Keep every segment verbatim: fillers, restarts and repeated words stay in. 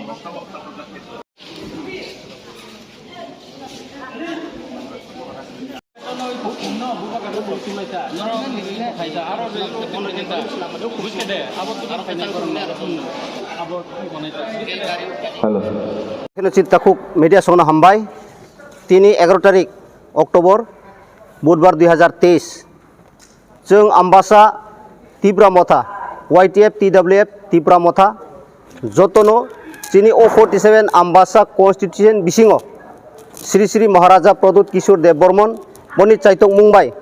Hello. Kheno chini takhuk media songno hambai. Tini egaroh tarik October, Budbar dui hazar teis. Chwng Ambasa Tipra Motha, Y T F, T W F, Tipra Motha, jotono chini o forty seven Ambasa constitution bisingo Sri Sri Maharaja Pradyut Kishore Dev Barman boni chaitok mung bai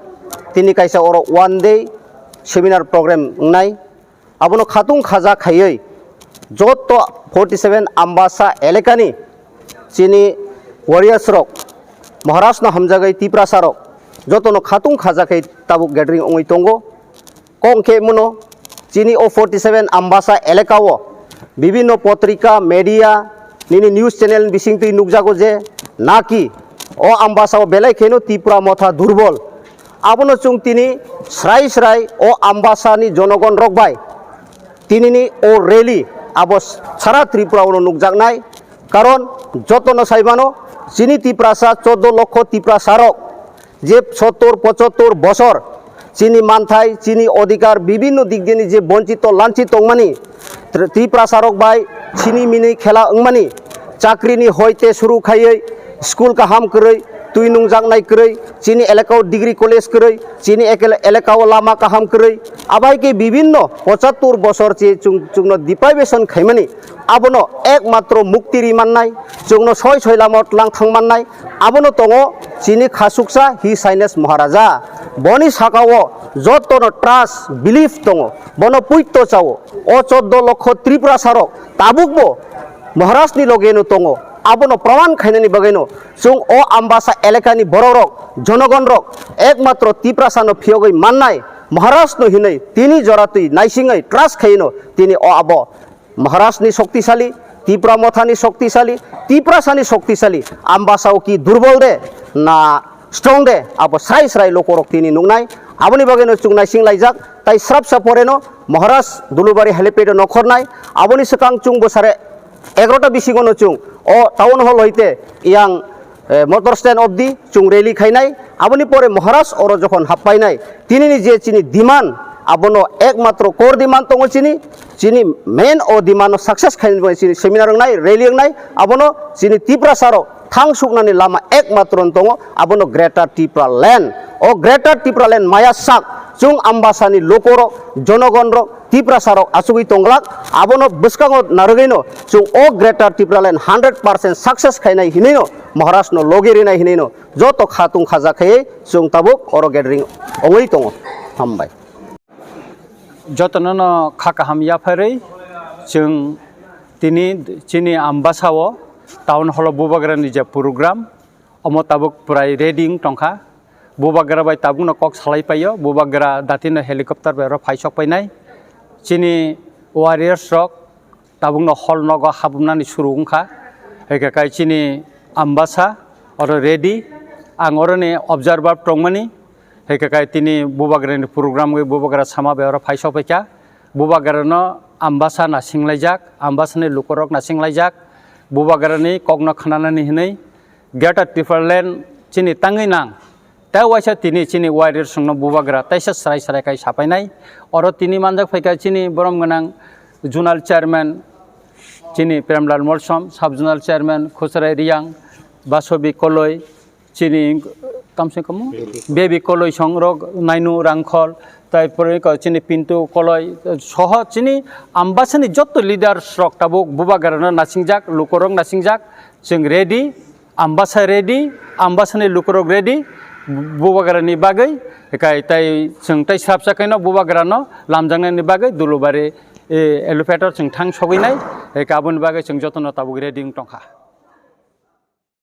tini kaisa oro one day seminar program wngnai. Abono khatung khaja khaiwi joto forty seven Ambasa elekani chini warriors rok, Maharaj no hamjagwi Tiprasa rok jotono khatung khaja khai tabuk gathering wngwi tongo. Kok khe mano chini o forty seven Ambasa elaka o bibinno potrika, media, nini news channel bisingtwi nukjago je naki o Ambasa o belai kheno Tipra Motha durbol. Abono chwng tini srai srai o Ambasani jonogon rok bai tinini o rally abo sara Tripura o nukjaknai. Karon jotono saimano chini Tiprasa, chordo lokho Tiprasa rok je sottor pochottor bosor chini manthai, chini odhikar bibinno dik dini je bonchito lanchit tongmani, Tri-, Tiprasa rok bai chini mini khela wngmani, chakrini hoite suru khaiwi school kaham kwrwi, twi nungjaknai kwrwi, chini elaka o degree college kwrwi, chini ekel-, elaka o lama kaham kwrwi, abai khe bibinno pochattor bosor che chwng, chwngno deprivation khaimani, abono ekmatro mukti ri mannai, chwngno soi soi lama o tlang thang mannai, abono tongo chini khasuksa His Highness Maharaja. Boni saka o jotono trust, belief tongo, bono puito chao. O chordo lokho Tiprasa rok tabukbo Maharaj ni loge no tongo. Abono praman khainani bagwi no chwng o Ambasa elaka ni borok rok, jonogon rok ekmatro Tiprasa no phiyogwi mannai Maharaj no hinwi tini jora twi naisingwi trust khaino tini o abo Maharaj ni shoktisali, Tipra Motha ni shoktisali, Tiprasa ni shoktisali, Ambasa o ki durbol de na strong de, abo srai srai lokorok tini nuknai. Aboni bagwi no chwng naising laijak, tai srapsa pore no Maharaj Dulubari helipad o nokhornai. Aboni swkang chwng bwsare egarota bisingo no chwng o town hall hoite yang, eh, motor stand obdi chwng rally khainai. Aboni pore Maharaj oro jokhon happainai, tinini je chini demand, abono ekmatro core demand tongo chini, chini main o demand no success khainani bagwi chini seminar wngnai, rally wngnai, abono chini Tiprasa rok thang suknani lama ekmatro no tongo, abono Greater Tipraland. O Greater Tipraland maya sak chwng Ambasani lokorok, jonogonrok, Tiprasarok achugwi tonglak, abono bwskango narwgwino chwng o Greater Tipraland hundred percent success khainai hinwino Maharajno logi rinai hinwino joto khatung khaja khaiwi chwng tabuk oro gathering ongwi tongo. Hambai. Jotono no kha kaham yapharwi chwng tini chini Ambasa o town hall o Bubagrani je program, omo tabuk pwrai ready wng tongkha. Bubagra bai tabukno kok salai paio, Bubagra datino helicopter bai oro phai sok painai. Chini warriors rok tabukno hall nogo habumnani suru wngkha. Hai khe kai chini Ambasa oro ready. Ang oroni observer tongmani. Hai khe kai tini Bubagrani program bai Bubagra sama bai oro phai sok paikha. Bubagrano Ambasa nasing laijak, Ambasani lukurok nasing laijak. Bubagrani kokno khnanani hinwi Greater Tipraland chini tangwi nang. Tei waisa tini chini warriors rokno Bubagra teisa srai srai kai sapainai. Oro tini manjak phaikha chini borom gwnang zonal chairman chini Premlal Molsom, sub zonal chairman Khosrai Riang, Basobi Koloi, chini kamse kamo Baby Koloi songrok, Nainu Rangkhol, tai pore ko chini Pintu Koloi soho chini Ambasani joto leaders rok tabuk Bubagrano nasingjak, lukurok nasingjak, chwng ready. Ambasa ready, Ambasani lukurok ready, Bubagrani bagwi, kai tai chwng tai srapsa kaino Bubagrano lamjaknani bagwi Dulubari, eh, helipad o chwng thang sogwinai, eh, aboni bagwi chwng jotono tabuk ready wng tongkha.